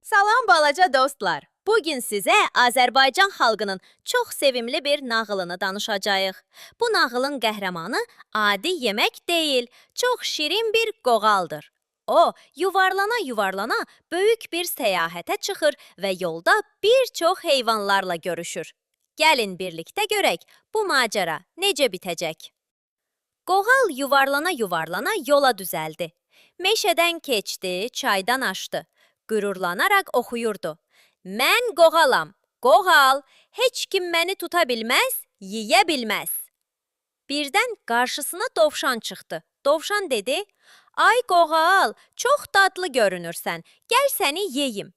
Salam balaca dostlar. Bugün sizə Azərbaycan xalqının çox sevimli bir nağılını danışacağıq. Bu nağılın qəhrəmanı adi yemək deyil, çox şirin bir qoğaldır. O, yuvarlana-yuvarlana böyük bir səyahətə çıxır və yolda bir çox heyvanlarla görüşür. Gəlin birlikdə görək bu macəra necə bitəcək. Qoğal yuvarlana-yuvarlana yola düzəldi. Meşədən keçdi, çaydan aşdı. Qürurlanaraq oxuyurdu. Mən qoğalam, qoğal, heç kim məni tuta bilməz, yeyə bilməz. Birdən qarşısına dovşan çıxdı. Dovşan dedi: "Ay qoğal, çox dadlı görünürsən. Gəl səni yeyim."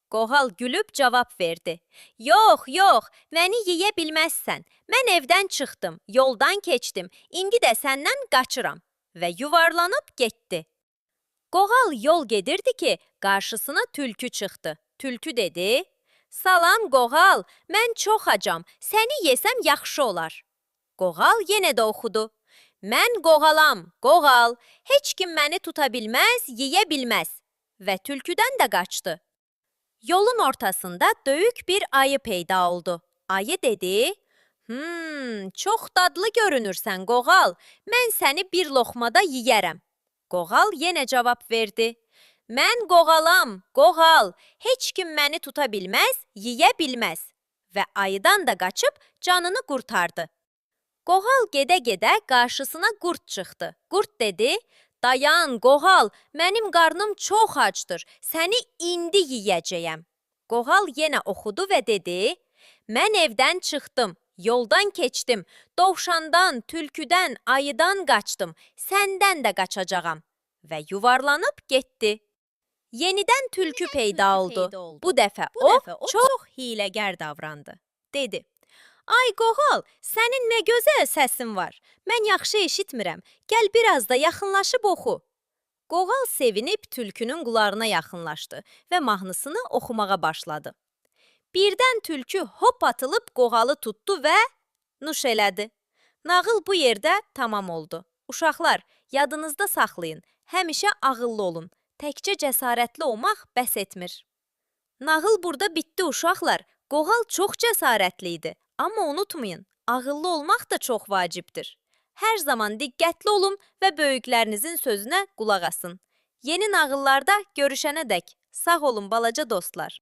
Qoğal gülüb cavab verdi. Yox, yox, məni yeyə bilməzsən. Mən evdən çıxdım, yoldan keçdim. İndi də səndən qaçıram. Və yuvarlanıb getdi. Qoğal yol gedirdi ki, qarşısına tülkü çıxdı. Tülkü dedi: "Salam qoğal, mən çox acam. Səni yesəm yaxşı olar." Qoğal yenə də oxudu. Mən qoğalam, qoğal. Heç kim məni tuta bilməz, yeyə bilməz. Və tülküdən də qaçdı. Yolun ortasında böyük bir ayı peyda oldu. Ayı dedi: çox dadlı görünürsən qoğal. Mən səni bir loxmada yeyərəm." Qoğal yenə cavab verdi. Mən qoğalam, qoğal. Heç kim məni tuta bilməz, yeyə bilməz. Və ayıdan da qaçıb canını qurtardı. Qoğal gedə-gedə qarşısına qurd çıxdı. Qurd dedi: "Dayan qoğal, mənim qarnım çox acdır. Səni indi yeyəcəyəm." Qoğal yenə oxudu və dedi: "Mən evdən çıxdım, yoldan keçdim, dovşandan, tülküdən, ayıdan qaçdım, səndən də qaçacağam." Və yuvarlanıb getdi. Yenidən tülkü peyda oldu. Bu dəfə Bu o dəfə o çox hiləgər davrandı. Dedi: "Ay qoğal, sənin nə gözəl səsin var. Mən yaxşı eşitmirəm. Gəl biraz da yaxınlaşıb oxu." Qoğal sevinib tülkünün qulağına yaxınlaşdı və mahnısını oxumağa başladı. Birdən tülkü hop atılıb qoğalı tutdu və nuş elədi. Nağıl bu yerdə tamam oldu. Uşaqlar, yadınızda saxlayın. Həmişə ağıllı olun. Təkcə cəsarətli olmaq bəs etmir. Nağıl burada bitdi uşaqlar. Qoğal çox cəsarətli idi. Amma unutmayın, ağıllı olmaq da çox vacibdir. Hər zaman diqqətli olun və böyüklərinizin sözünə qulaq asın. Yeni nağıllarda görüşənədək sağ olun balaca dostlar.